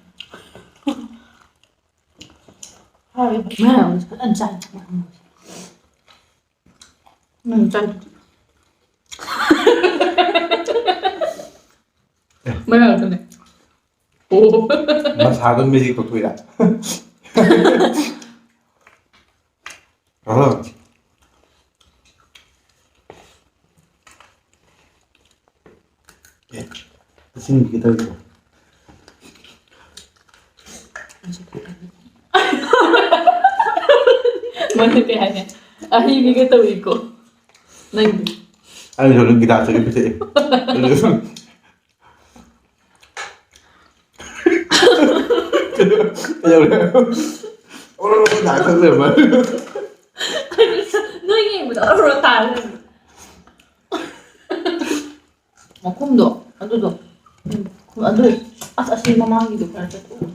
ꯍꯥꯎꯋꯦ, ꯃꯌꯥꯝ ꯐꯖꯅ ꯆꯥꯏ꯫ ꯎꯝ, ꯆꯥꯏ꯫ ꯃꯌꯥꯝ ꯆꯥꯏ꯫ ꯑꯣ꯫ ꯃꯁꯥꯗꯣ ꯃꯦꯖꯤꯛ ꯇꯧꯊꯣꯛꯏꯔꯥ? ꯑꯍꯣ꯫ ꯑꯦ, ꯑꯁꯤꯟꯕꯤꯒꯦ ꯇꯧꯔꯤꯕꯣ? ꯃꯣꯏꯅ ꯀꯩ ꯍꯥꯏꯅꯤ? ꯑꯍꯤꯕꯤꯒ ꯇꯧꯏꯀꯣ꯫ ꯅꯪꯗꯤ? ꯑꯩꯅ ꯁꯣꯝꯗ ꯒꯤꯇꯥ ꯆꯠꯀꯦ ꯄꯤꯊꯛꯑꯦ꯫ ꯑꯗꯨ ꯀꯩꯗꯧꯔꯦ? ꯑꯣꯔꯣ ꯅꯥ ꯈꯪꯗ꯭ꯔꯦ ꯃꯥ꯫ ꯅꯣꯏ ꯌꯦꯡꯕꯗ ꯑꯣꯔꯣ ꯇꯥꯔ ꯂꯩꯕ꯫ ꯃꯈꯨꯝꯗꯣ ꯑꯗꯨꯗꯣ꯫ ꯎꯝ, ꯑꯗꯨ꯫ ꯑꯁ, ꯑꯁꯤ ꯃꯃꯥꯡꯒꯤꯗꯣ ꯈꯔ ꯆꯠꯊꯣꯛꯎ꯫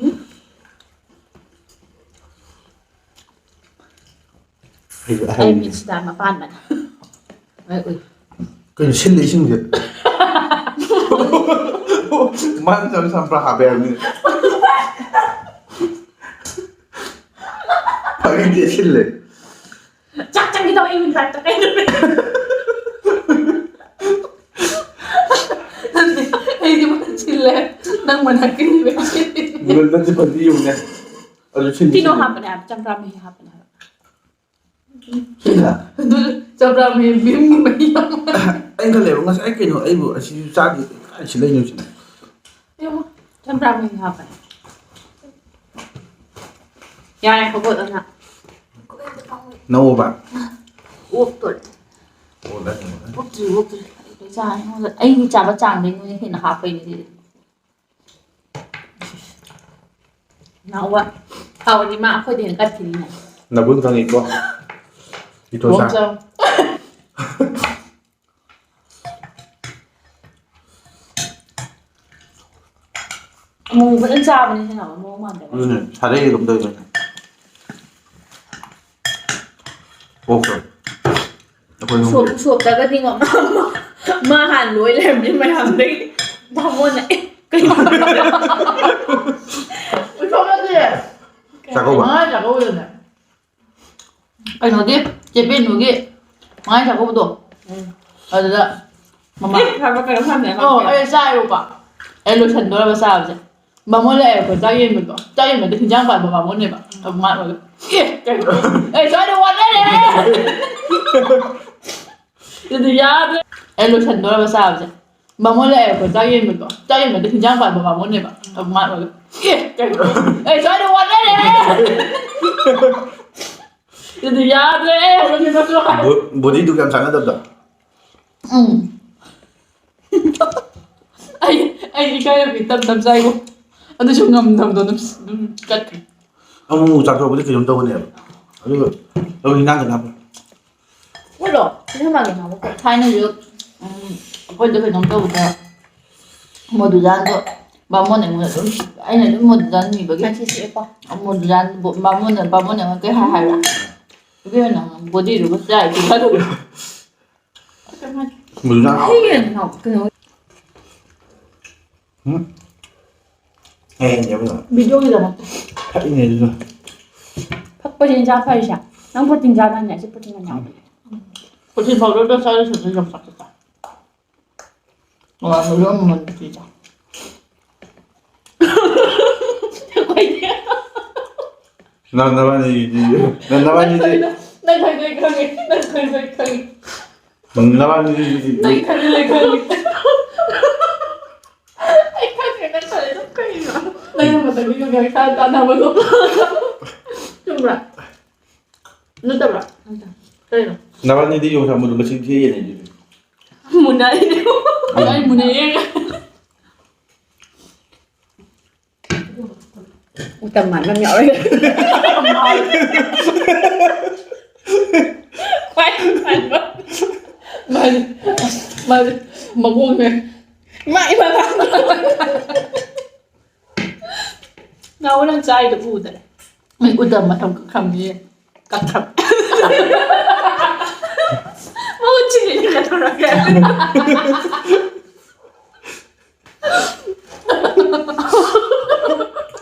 ꯎꯝ꯫ ꯑꯩꯁꯨ ꯑꯩ ꯑꯍꯩꯕꯅꯦ꯫ ꯃꯤꯠꯁꯤꯗ ꯃꯄꯥꯟ ꯃꯅꯥ ꯂꯣꯏ ꯎꯏ꯫ ꯀꯩꯅꯣ ꯁꯤꯜꯂꯤ ꯏꯁꯤꯡꯁꯦ? ꯃꯥꯅ ꯆꯝ ꯆꯝꯄ꯭ꯔꯥ ꯍꯥꯞꯄꯦ ꯍꯥꯏꯕꯅꯤ꯫ ꯐꯥꯒꯤꯗꯤ ꯁꯤꯜꯂꯦ꯫ ꯆꯥꯛ ꯆꯪꯒꯦ ꯇꯧꯋꯦ, ꯏꯃꯨꯡ ꯆꯥꯛ ꯆꯪꯒꯦ ꯇꯧꯋꯦ꯫ ꯅꯠꯇꯦ, ꯑꯩꯗꯤ ꯃꯈꯨꯠ ꯁꯤꯜꯂꯦ, ꯅꯪ ꯃꯅꯥꯛꯀꯤꯅꯦꯕ ꯁꯤꯜꯂꯤꯁꯦ꯫ ꯅꯠꯇꯦ, ꯐꯗꯤ ꯌꯦꯡꯉꯨꯅꯦ꯫ ꯑꯗꯨ ꯁꯤꯜꯂꯤ ꯀꯩꯅꯣ ꯁꯤꯜꯂꯤ꯫ ꯍꯥꯞꯄꯅꯦ ꯍꯥꯏꯕ, ꯆꯝꯄ꯭ꯔꯥ ꯃꯍꯤ ꯍꯥꯞꯄꯅꯦ ꯍꯥꯏꯕ꯫ ꯁꯤꯗ? ꯑꯗꯨ ꯆꯝꯄ꯭ꯔꯥ ꯃꯍꯤ ꯚꯤꯝꯒꯤ ꯃꯍꯤ ꯌꯥꯎꯕ꯫ ꯑꯩꯅ ꯈꯜꯂꯦꯕ, ꯉꯁꯥꯏ ꯀꯩꯅꯣ ꯑꯩꯕꯨ ꯑꯁꯤꯁꯨ ꯆꯥꯗꯦ, ꯀꯥꯏ ꯁꯤ ꯂꯩꯅꯣ ꯁꯤꯅ? ꯌꯦꯡꯉꯣ, ꯆꯝꯄ꯭ꯔꯥ ꯃꯍꯤ ꯍꯥꯞꯄꯅꯦ꯫ ꯌꯥꯔꯦ, ꯍꯧꯒꯠꯂꯣ ꯅꯪ꯫ ꯅꯧꯕ? ꯑꯣꯛꯇꯣꯔꯦ꯫ ꯑꯣꯛꯂꯅꯤ, ꯑꯣꯛꯂꯅꯤ꯫ ꯑꯣꯛꯇ꯭ꯔꯤ, ꯑꯣꯛꯇ꯭ꯔꯤ꯫ ꯑꯩ ꯆꯥꯅꯤ꯫ ꯑꯩꯉꯣꯟꯗ, ꯑꯩꯒꯤ ꯆꯥꯕ ꯆꯥꯡꯗꯩ ꯅꯣꯏꯅ ꯍꯦꯟꯅ ꯍꯥꯞꯄꯩꯅꯦ ꯁꯤꯗꯤ꯫ ꯅꯥꯎꯕ, ꯍꯥꯎꯔꯗꯤ ꯃꯥ ꯑꯩꯈꯣꯏꯗꯩ ꯍꯦꯟꯅ ꯀꯠꯈꯤꯅꯤꯅꯦ꯫ ꯅꯒꯨꯟ ꯈꯪꯉꯤꯀꯣ꯫ ꯏꯇꯣ ꯆꯥ꯫ ꯂꯣꯡ ꯆꯥꯎ꯫ ꯑꯃꯨꯛ ꯐꯖꯅ ꯆꯥꯕꯅꯤ ꯁꯤꯅ ꯑꯃꯨꯛ ꯃꯑꯣꯡ ꯃꯥꯟꯗꯕ꯫ ꯑꯗꯨꯅꯦ, ꯁꯥꯗꯩ ꯑꯗꯨꯝ ꯇꯧꯗꯣꯏꯅꯦ꯫ ꯑꯣꯛꯇꯣ꯫ ꯑꯩꯈꯣꯏ ꯎꯁꯣꯞ, ꯌꯨꯝꯒꯤ ꯎꯁꯣꯞꯇꯒꯗꯤ ꯉꯣ-, ꯃꯥ, ꯃꯥ ꯍꯥꯟꯅ ꯂꯣꯏ ꯂꯩꯔꯝꯃꯤ ꯃꯌꯥꯝꯗꯒꯤ꯫ ꯕꯥꯃꯣꯟꯅ, "ꯑꯦ, ꯀꯩꯅꯣ?" ꯎꯁꯣꯞ ꯅꯠꯇꯦ꯫ ꯆꯥꯛꯀꯧꯕ꯫ ꯃꯉꯥ ꯆꯥꯛꯀꯧꯕꯗꯅꯦ꯫ ꯀꯩꯅꯣꯒꯤ, ꯆꯦ ꯄꯦꯅꯨꯒꯤ ꯃꯉꯥꯅꯤ ꯆꯥꯛꯀꯧꯕꯗꯣ꯫ ꯎꯝ꯫ ꯑꯗꯨꯗ ꯃꯃꯥ ꯑꯦ, ꯍꯥꯏꯕ ꯀꯩꯅꯣꯝ ꯍꯥꯏꯕꯅꯦ, ꯑꯃ ꯑꯣ, ꯀꯩꯅꯣ꯫ ꯑꯩ ꯆꯥꯏꯔꯣꯀꯣ꯫ ꯑꯩ ꯂꯣꯏꯁꯟꯗꯣꯔꯕ ꯆꯥꯕꯁꯦ꯫ ꯕꯥꯃꯣꯟ ꯂꯥꯛꯑꯦꯕꯀꯣ, ꯆꯥꯛ ꯌꯦꯟꯕꯗꯣ꯫ ꯆꯥꯛ ꯌꯦꯟꯕꯗ ꯍꯤꯟꯖꯥꯡ ꯄꯥꯟꯕ ꯕꯥꯃꯣꯟꯅꯦꯕ꯫ ꯑꯗꯨ ꯃꯥ ꯑꯣꯏꯕ, "ꯑꯦ, ꯀꯩꯅꯣ? ꯑꯩ ꯁ꯭ꯋꯥꯏꯗ ꯋꯥꯅꯔꯦ!" ꯑꯗꯨꯗꯤ ꯌꯥꯗ꯭ꯔꯦ꯫ ꯑꯩ ꯂꯣꯏꯁꯟꯗꯣꯔꯕ ꯆꯥꯕꯁꯦ꯫ ꯕꯥꯃꯣꯟ ꯂꯥꯛꯑꯦꯕꯀꯣ, ꯆꯥꯛ ꯌꯦꯟꯕꯗꯣ꯫ ꯆꯥꯛ ꯌꯦꯟꯕꯗ ꯍꯤꯟꯖꯥꯡ ꯄꯥꯟꯕ ꯕꯥꯃꯣꯟꯅꯦꯕ꯫ ꯑꯗꯨ ꯃꯥ ꯑꯣꯏꯕ, "ꯑꯦ, ꯀꯩꯅꯣ? ꯑꯩ ꯁ꯭ꯋꯥꯏꯗ ꯋꯥꯅꯔꯦ!" ꯑꯗꯨꯗꯤ ꯌꯥꯗ꯭ꯔꯦ, ꯑꯩ ꯍꯧꯖꯤꯛ ꯅꯠꯇ꯭ꯔꯣ? ꯕꯣ-, ꯕꯣꯗꯤꯗꯨꯒ ꯌꯥꯝ ꯆꯥꯟꯅꯗꯕꯗꯣ꯫ ꯎꯝ꯫ ꯑꯩ, ꯑꯩ ꯏꯀꯥꯏꯔꯝꯃꯤ ꯇꯞ ꯇꯞ ꯆꯥꯏꯕꯣ꯫ ꯑꯗꯨꯁꯨ ꯉꯝꯗꯕꯗꯣ ꯑꯗꯨꯝ, ꯑꯗꯨꯝ ꯆꯠꯈ꯭ꯔꯦ꯫ ꯑꯃꯨꯛ ꯑꯃꯨꯛ ꯆꯥꯊꯣꯛꯄꯗꯤ ꯀꯩꯅꯣꯝ ꯇꯧꯕꯅꯦꯕ꯫ ꯑꯗꯨꯒ ꯑꯗꯨꯝ ꯍꯤꯟꯖꯥꯡ ꯈꯛꯇ ꯍꯥꯞꯄ꯫ ꯎꯠꯂꯣ, ꯁꯤ ꯃꯥꯜꯂꯦ ꯉꯥꯏꯈꯣꯀꯣ꯫ ꯊꯥꯏꯅꯁꯨ, ꯎꯝ, ꯑꯩꯈꯣꯏꯗ ꯀꯩꯅꯣꯝ ꯇꯧꯕꯗ ꯃꯣꯗꯨꯖꯥꯟꯗꯣ ꯕꯥꯃꯣꯟ ꯑꯩꯉꯣꯟꯗ ꯑꯗꯨꯝ, ꯑꯩꯅ ꯑꯗꯨꯝ ꯃꯣꯗꯨꯖꯥꯟ ꯅꯤꯕꯒꯤ ꯃꯊꯤ ꯁꯤꯑꯦꯀꯣ꯫ ꯃꯣꯗꯨꯖꯥꯟ ꯕꯣ-, ꯕꯥꯃꯣꯟꯅ, ꯕꯥꯃꯣꯟꯅ ꯑꯩꯉꯣꯟꯗ ꯀꯩ ꯍꯥꯏ ꯍꯥꯏꯕ꯭ꯔꯥ? ꯏꯕꯦꯝꯃ ꯅꯪ ꯕꯣꯗꯤꯗꯨꯒ ꯆꯥꯏꯗꯨꯒ ꯑꯗꯨꯝ꯫ ꯃꯣꯗꯨꯖꯥꯟ ꯍꯥꯎꯕꯅꯦ꯫ ꯀꯩꯅꯣ, ꯀꯩꯅꯣ꯫ ꯎꯝ? ꯑꯦ, ꯌꯦꯡꯉꯨ꯫ ꯚꯤꯗꯤꯑꯣꯒꯤꯗꯃꯛꯇ꯫ ꯐꯛꯏꯅꯦ ꯑꯗꯨꯗꯣ꯫ ꯐꯛꯄꯁꯦ ꯏꯟꯁꯥꯡ ꯐꯔꯤꯁꯦ꯫ ꯅꯪ ꯄ꯭ꯔꯣꯇꯤꯟ ꯆꯥꯗꯥꯏꯅꯦ? ꯑꯁꯤ ꯄ꯭ꯔꯣꯇꯤꯟ ꯌꯥꯝ ꯌꯥꯎꯕꯅꯦ꯫ ꯄ꯭ꯔꯣꯇꯤꯟ ꯄꯥꯎꯗꯔꯗꯣ ꯆꯥꯔꯁꯨ ꯑꯗꯨꯝ ꯌꯥꯝ ꯆꯥꯛꯇ ꯆꯥꯏ꯫ ꯑꯣ, ꯑꯗꯨ ꯑꯃꯃꯝ ꯄꯤꯖꯥ꯫ ꯅꯪ ꯅꯕꯥꯅꯤꯒꯤꯗꯤ, ꯅꯪ ꯅꯕꯥꯅꯤꯗꯤ꯫ ꯅꯪ ꯈꯪꯗꯣꯏ ꯈꯪꯉꯦ, ꯅꯪ ꯈꯪꯗꯣꯏ ꯈꯪꯉꯦ꯫ ꯅꯪ ꯅꯕꯥꯅꯤꯗꯤ꯫ ꯅꯪ ꯈꯪꯗꯣꯏ ꯈꯪꯉꯦ꯫ ꯑꯩ ꯈꯪꯗꯦ, ꯅꯪ ꯈꯜꯂꯤꯗꯣ ꯀꯩꯅꯣ? ꯅꯪꯅ ꯃꯇꯝꯗꯨꯗ ꯒꯥꯔꯤ ꯈꯔ ꯇꯥꯟꯅꯕꯗꯣ꯫ ꯆꯨꯝꯕ꯭ꯔꯥ? ꯅꯠꯇꯕ꯭ꯔꯥ? ꯅꯠꯇꯦ꯫ ꯀꯩꯅꯣ? ꯅꯕꯥꯅꯤꯗꯤ ꯌꯣꯡꯆꯥꯛ ꯃꯔꯨ ꯃꯁꯤꯡ ꯊꯤꯔ ꯌꯦꯡꯉꯦ ꯑꯗꯨꯗꯤ꯫ ꯃꯨꯟꯅꯔꯤꯅꯦ꯫ ꯑꯩ ꯃꯨꯟꯅꯩꯌꯦ꯫ ꯎꯇꯝ ꯃꯥꯟꯕ ꯑꯃ ꯌꯥꯎꯔꯦ꯫ ꯈ꯭ꯋꯥꯏ ꯃꯥꯟꯕ꯫ ꯃꯥꯅꯤ꯫ ꯃꯥꯅꯤ꯫ ꯃꯀꯣꯛꯅꯦ꯫ ꯏꯃꯥ, ꯏꯃꯥ, ꯏꯃꯥ꯫ ꯅꯥꯎꯕ ꯅꯪ ꯆꯥꯏꯗꯣ ꯎꯗ꯭ꯔꯦ꯫ ꯑꯩ ꯎꯇꯝ ꯃꯇꯝ ꯀꯛꯈ꯭ꯔꯕꯅꯤ꯫ ꯀꯛꯈ꯭ꯔꯕ꯫ ꯃꯍꯨꯠ ꯁꯤꯜꯂꯤꯅꯦ ꯀꯩꯗꯧꯔꯒꯦ?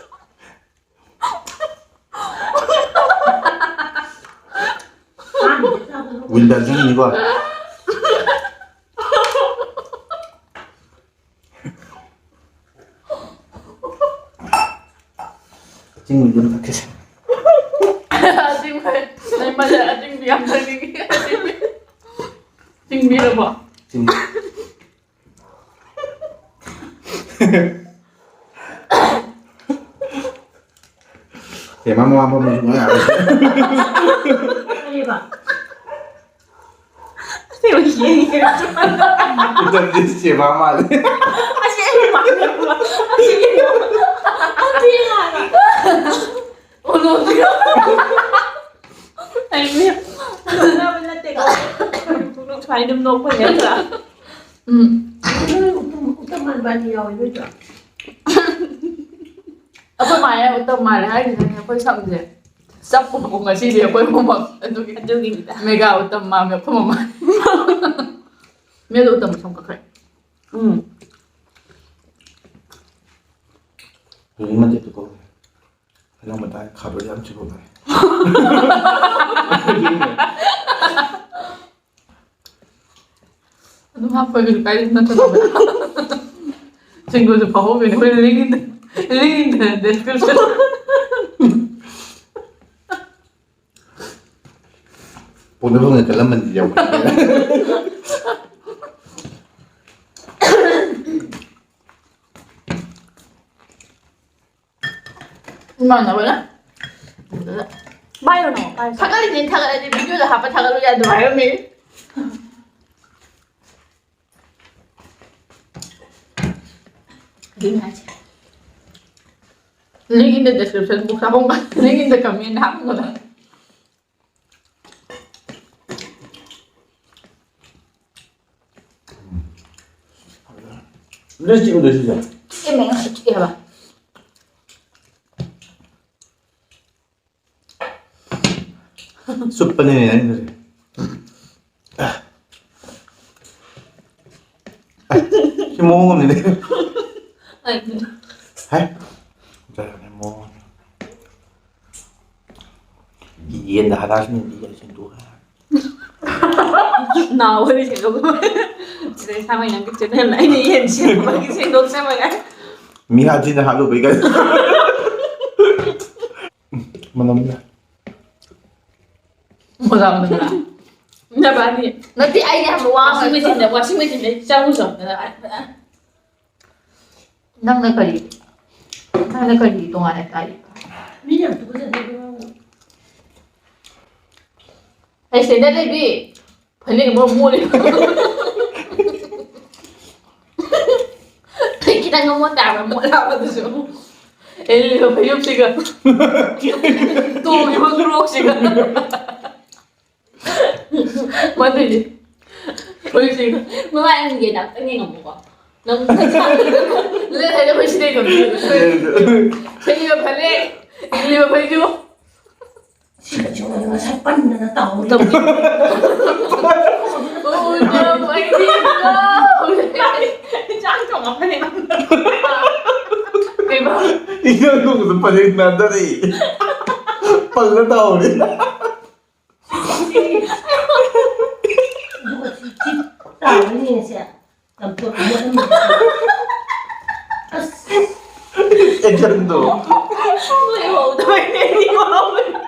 ꯋꯤꯟꯗꯔ ꯆꯪꯉꯤꯅꯤꯀꯣ꯫ ꯑꯆꯤꯡꯕꯗꯨꯅ ꯀꯛꯈꯤꯁꯦ꯫ ꯑꯆꯤꯡꯕ, ꯂꯩꯃꯜꯂꯦ, ꯑꯆꯤꯡꯕꯤ ꯌꯥꯝ ꯊꯛꯅꯤꯡꯉꯤ꯫ ꯑꯆꯤꯡꯕꯤ꯫ ꯆꯤꯡꯕꯤꯔꯕꯣ? ꯆꯤꯡ-꯫ ꯑꯦ, ꯃꯃꯥ ꯃꯄꯥ ꯃꯣꯏꯁꯨ ꯉꯥꯏ ꯌꯥꯔꯣꯏ꯫ ꯀꯔꯤꯕ? ꯑꯁꯦꯡꯕ ꯌꯦꯡꯉꯦ꯫ ꯎꯇꯝꯗꯤ ꯆꯦꯕꯥ ꯃꯥꯜꯂꯦ꯫ ꯑꯁꯦꯡꯕ ꯃꯥꯜꯂꯦ꯫ ꯑꯁꯦꯡꯕ꯫ ꯑꯁꯦꯡꯕ ꯍꯥꯏꯕ꯫ ꯑꯣ, ꯅꯣꯛꯑꯦ꯫ ꯑꯩ ꯃꯤ ꯅꯣꯛꯅꯕ ꯅꯠꯇꯦꯀꯣ꯫ ꯁꯨꯃꯥꯏꯅ ꯑꯗꯨꯝ ꯅꯣꯛꯄꯅꯦ ꯅꯠꯇ꯭ꯔꯥ? ꯎꯝ꯫ ꯎꯇꯝ, ꯎꯇꯝ ꯃꯥꯟꯕ ꯑꯅꯤ ꯌꯥꯎꯋꯦ ꯅꯣꯏꯗꯣ꯫ ꯑꯩꯈꯣꯏ ꯃꯥꯅ ꯎꯇꯝ ꯃꯥꯜꯂꯦ ꯍꯥꯏꯔꯤꯁꯤꯅꯅꯦ, ꯑꯩꯈꯣꯏ ꯁꯝꯁꯦ ꯆꯞꯄꯀꯣ ꯉꯁꯤꯗꯤ ꯑꯩꯈꯣꯏ ꯃꯃꯜ ꯑꯗꯨꯒꯤ ꯑꯗꯨꯒꯤꯅꯤꯗ꯫ ꯃꯦꯒꯥ ꯎꯇꯝ ꯃꯥꯜꯂꯦ ꯑꯩꯈꯣꯏ ꯃꯃꯜ꯫ ꯃꯦꯒꯥ ꯎꯇꯝ ꯁꯝ ꯀꯛꯈ꯭ꯔꯦ꯫ ꯎꯝ꯫ ꯍꯧꯖꯤꯛ ꯃꯇꯦꯛꯇꯨ ꯀꯧ꯫ ꯍꯩꯅꯧ ꯃꯇꯥꯏ ꯈꯥꯕ ꯌꯥꯝ ꯆꯤꯛꯄ ꯃꯥꯜꯂꯦ꯫ ꯑꯗꯨꯝ ꯍꯥꯞꯄꯒꯤ ꯂꯨꯄꯥ ꯂꯤꯁꯤꯡ ꯅꯠꯇ꯭ꯔꯕ? ꯁꯤꯡꯗꯨꯁꯨ ꯐꯥꯎꯍꯧꯕꯅꯤ꯫ ꯑꯩꯈꯣꯏ link in the, link in the description꯫ ꯄꯣꯛꯅꯐꯝꯅ ꯀꯜꯂꯝꯃꯟꯗꯤ ꯌꯥꯎꯕꯅꯦ꯫ ꯏꯃꯥꯟꯅꯕꯅ ꯑꯗꯨꯗ ꯄꯥꯏꯔꯨꯅꯣ, ꯄꯥꯏꯔꯨꯅꯣ꯫ ꯊꯥꯒꯠꯂꯤꯅꯦ, ꯊꯥꯒꯠꯂꯗꯤ ꯚꯤꯗꯤꯑꯣꯗ ꯍꯥꯞꯄ ꯊꯥꯒꯠꯂꯨ ꯌꯥꯗ꯭ꯔꯣ ꯍꯥꯏꯔꯝꯃꯤ꯫ ꯑꯗꯨꯅꯦ ꯍꯥꯏꯁꯦ꯫ Link in the description box ꯍꯥꯞꯄꯝꯒ-, link in the comment ꯍꯥꯞꯄꯝꯒꯗꯕ꯫ ꯂꯣꯏ ꯆꯤꯛꯎꯗꯣꯏ ꯁꯤꯁꯦ꯫ ꯆꯤꯛꯑꯦꯃꯦ, ꯉꯁꯤ ꯆꯤꯛꯑꯦ ꯍꯥꯏꯕ꯫ ꯆꯨꯞꯄꯅꯤꯅꯦ ꯅꯪꯒꯤꯗꯨꯗꯤ꯫ ꯁꯤ ꯃꯑꯣꯡ ꯑꯃꯅꯤꯅꯦ꯫ ꯍꯥꯏ꯫ ꯐꯖꯔꯕꯅꯦ ꯃꯑꯣꯡ ꯑꯃ꯫ ꯌꯦꯟꯗ ꯍꯔꯥꯁꯃꯦꯟ ꯄꯤꯒꯦ ꯁꯦꯡꯗꯣꯛꯑꯒ꯫ ꯅꯥꯎꯕꯗꯤ ꯁꯦꯡꯗꯣꯛ-, ꯁꯤꯗꯩ ꯁꯥꯃꯩ ꯅꯪꯒꯤ channel ꯑꯩꯅ ꯌꯦꯟ ꯁꯦꯡꯕꯒꯤ ꯁꯦꯡꯗꯣꯛꯆꯕꯒ꯫ ꯃꯤꯍꯥꯠꯁꯤꯅ ꯍꯥꯠꯂꯨꯕꯩ ꯀꯥꯏ꯫ ꯃꯅꯝ ꯂꯥꯛ-, ꯃꯣꯖꯥ ꯃꯅꯝ ꯂꯥꯛ-, ꯅꯕꯥꯅꯤ꯫ ꯅꯠꯇꯦ, ꯑꯩꯅ ꯍꯥꯏꯕ ꯋꯥ washing machine ꯗ, washing machine ꯗ ꯆꯪꯉꯨ ꯆꯪꯗꯅ꯫ ꯅꯪꯅ ꯀꯔꯤ, ꯅꯪꯅ ꯀꯔꯤ ꯇꯣꯉꯥꯟꯅ ꯇꯥꯛꯏ? ꯃꯤ ꯌꯥꯝ ꯇꯨꯀꯠꯆꯗꯦ ꯏꯕꯨꯡꯉꯣ꯫ ꯑꯩ ꯁꯤꯗ ꯂꯩꯕꯤ꯫ ꯐꯅꯦꯛ ꯑꯃ ꯃꯣꯠꯂꯤ꯫ ꯐꯅꯦꯛ ꯈꯤꯇꯪ ꯑꯃꯣꯠ ꯇꯥꯕ꯭ꯔꯥ? ꯃꯣꯠꯂꯕ ꯑꯗꯨꯁꯨ꯫ ꯑꯦ, ꯐꯩꯖꯨꯞꯁꯤꯒ꯫ ꯇꯣꯡꯉꯤꯕ ꯈꯨꯔꯣꯛꯁꯤꯒ꯫ ꯃꯗꯨꯏꯗꯤ꯫ ꯐꯨꯔꯤꯠꯁꯤꯒ꯫ ꯃꯃꯥꯏ ꯑꯅꯤꯒꯤ ꯅꯥꯛꯇ ꯌꯦꯡꯉꯝꯃꯨꯀꯣ꯫ ꯅꯪ ꯂꯦꯠ ꯍꯥꯏꯗꯣ ꯑꯩꯈꯣꯏ ꯁꯤꯗꯩ ꯑꯗꯨꯝ꯫ ꯁꯦꯠꯂꯤꯕ ꯐꯅꯦꯛ, ꯏꯜꯂꯤꯕ ꯐꯩꯖꯨꯞ꯫ ꯁꯤꯒ ꯆꯤꯡꯉꯒ ꯉꯁꯥꯏ ꯄꯟꯗꯅ ꯇꯧꯔꯤ꯫ ꯑꯣ, ꯏꯃꯥ, ꯑꯩꯗꯤ ꯏꯃꯥ꯫ ꯏꯟꯁꯥꯡ ꯊꯣꯡꯉ ꯐꯅꯦꯛ ꯅꯝꯗꯅ꯫ ꯀꯩꯕ? ꯏꯟꯁꯥꯡ ꯊꯣꯡꯕꯗ ꯐꯅꯦꯛ ꯅꯝꯗꯔꯤ꯫ ꯄꯜꯂ ꯇꯧꯔꯤ꯫ ꯑꯗꯨꯒ ꯁꯤ, ꯁꯤ ꯇꯥꯔꯅꯤꯅꯦ ꯁꯦ꯫ ꯌꯥꯝ ꯇꯣꯠꯄ ꯃꯣꯠꯂꯝꯃꯦ꯫ ꯑꯁ꯫ ꯑꯦꯛꯁꯟꯗꯣ꯫ ꯂꯣꯏꯍꯧꯗꯕꯩꯅꯦ ꯑꯩꯗꯤ ꯉꯥꯎꯕꯅ꯫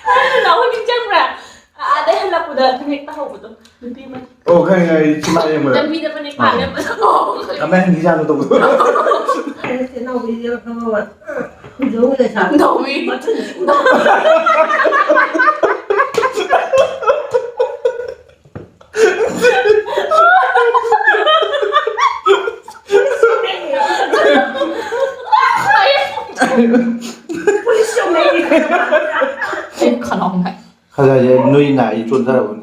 ꯅꯪ ꯅꯍꯣꯏ ꯅꯤꯡꯁꯤꯡꯕ꯭ꯔꯥ? ꯑꯥꯗꯩ ꯍꯜꯂꯛꯄ ꯑꯗ ꯐꯅꯦꯛ ꯇꯥꯍꯧꯕꯗꯣ, ꯅꯨꯄꯤ ꯑꯃ꯫ ꯑꯣ, ꯈꯪꯉꯦ, ꯈꯪꯉꯦ, ꯁꯤꯃꯥ ꯌꯦꯡꯕꯗ꯫ ꯂꯝꯕꯤꯗ ꯐꯅꯦꯛ ꯄꯥꯜꯂꯦ꯫ ꯑꯥ꯫ ꯀꯃꯥꯏꯅ ꯍꯤꯡꯉꯤꯖꯥꯠꯅꯣ ꯇꯧꯕꯗꯣ꯫ ꯑꯩꯁꯦ ꯏꯅꯥꯎꯄꯤꯁꯦ ꯈꯪꯉꯕ? ꯍꯧꯖꯤꯛ ꯂꯩꯁꯥꯕꯤ꯫ ꯅꯧꯃꯤ꯫ ꯃꯊꯟ ꯈꯅꯥꯎ ꯅꯥꯏ꯫ ꯈꯖꯥꯏꯁꯦ ꯅꯣꯏ ꯅꯥꯏ ꯆꯣꯟꯊꯔꯕ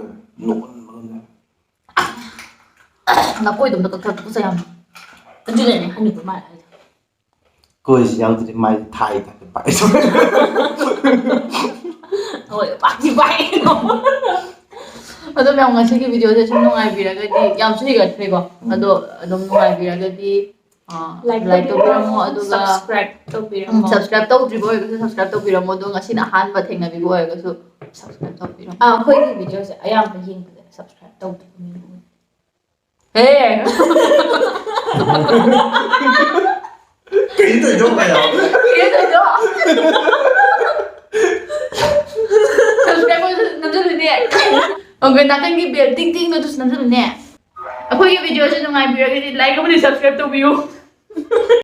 ꯅꯣꯛꯃꯟꯕ꯫ ꯅꯀꯣꯏꯗꯣ ꯑꯝꯇ ꯀꯛꯊꯠ ꯇꯨꯀꯠꯆꯩ ꯌꯥꯝꯅ꯫ ꯑꯗꯨꯅꯅꯦ ꯍꯅꯨꯕ ꯃꯥꯜꯂꯦ ꯍꯥꯏꯗꯣ꯫ ꯀꯣꯏꯁꯤ ꯌꯥꯎꯗ꯭ꯔꯗꯤ ꯃꯥꯏ ꯊꯥꯏ ꯊꯥꯏ ꯄꯥꯏ꯫ ꯍꯣꯏ, ꯄꯥꯛꯇꯤ ꯄꯥꯏ꯫ ꯑꯗꯣ ꯃꯌꯥꯝ, ꯉꯁꯤꯒꯤ video ꯁꯦ ꯁꯨꯝ ꯅꯨꯡꯉꯥꯏꯕꯤꯔꯒꯗꯤ, ꯌꯥꯝꯁꯨ ꯍꯦꯟꯒꯠꯈ꯭ꯔꯦꯀꯣ꯫ ꯑꯗꯣ ꯑꯗꯨꯝ ꯅꯨꯡꯉꯥꯏꯕꯤꯔꯒꯗꯤ, ꯑ, like like ꯇꯧꯕꯤꯔꯝꯃꯣ, ꯇꯧꯕꯤꯔꯝꯃꯣ, ꯑꯗꯨꯒ subscribe ꯇꯧꯕꯤꯔꯝꯃꯣ꯫ ꯎꯝ, subscribe ꯇꯧꯗ꯭ꯔꯤꯕ ꯑꯣꯏꯔꯒꯁꯨ subscribe ꯇꯧꯕꯤꯔꯝꯃꯣ꯫ ꯑꯗꯣ ꯉꯁꯤꯅ ꯑꯍꯥꯟꯕ ꯊꯦꯡꯅꯕꯤꯕ ꯑꯣꯏꯔꯒꯁꯨ subscribe ꯇꯧꯕꯤꯔꯝꯃꯣ꯫ ꯑꯥ, ꯑꯩꯈꯣꯏꯒꯤ video ꯁꯦ ꯑꯌꯥꯝꯕ ꯌꯦꯡꯕꯗ subscribe ꯇꯧꯗꯕ ꯃꯤ ꯎꯏ꯫ ꯍꯦ! ꯀꯩꯅꯣ ꯇꯧꯔꯤꯗꯣ ꯀꯩꯅꯣ? ꯀꯩꯅꯣ ꯇꯧꯔꯤꯗꯣ? Subscribe ꯅꯝꯖꯜꯂꯨꯅꯦ꯫ ꯑꯣ, ꯅꯥꯀꯟꯒꯤ bell ꯇꯤꯡ ꯇꯤꯡꯗꯣ ꯑꯗꯨꯁꯨ ꯅꯝꯖꯜꯂꯨꯅꯦ꯫ ꯑꯩꯈꯣꯏꯒꯤ video ꯁꯦ ꯅꯨꯡꯉꯥꯏꯕꯤꯔꯒꯗꯤ like ꯑꯃꯗꯤ subscribe ꯇꯧꯕꯤꯌꯨ꯫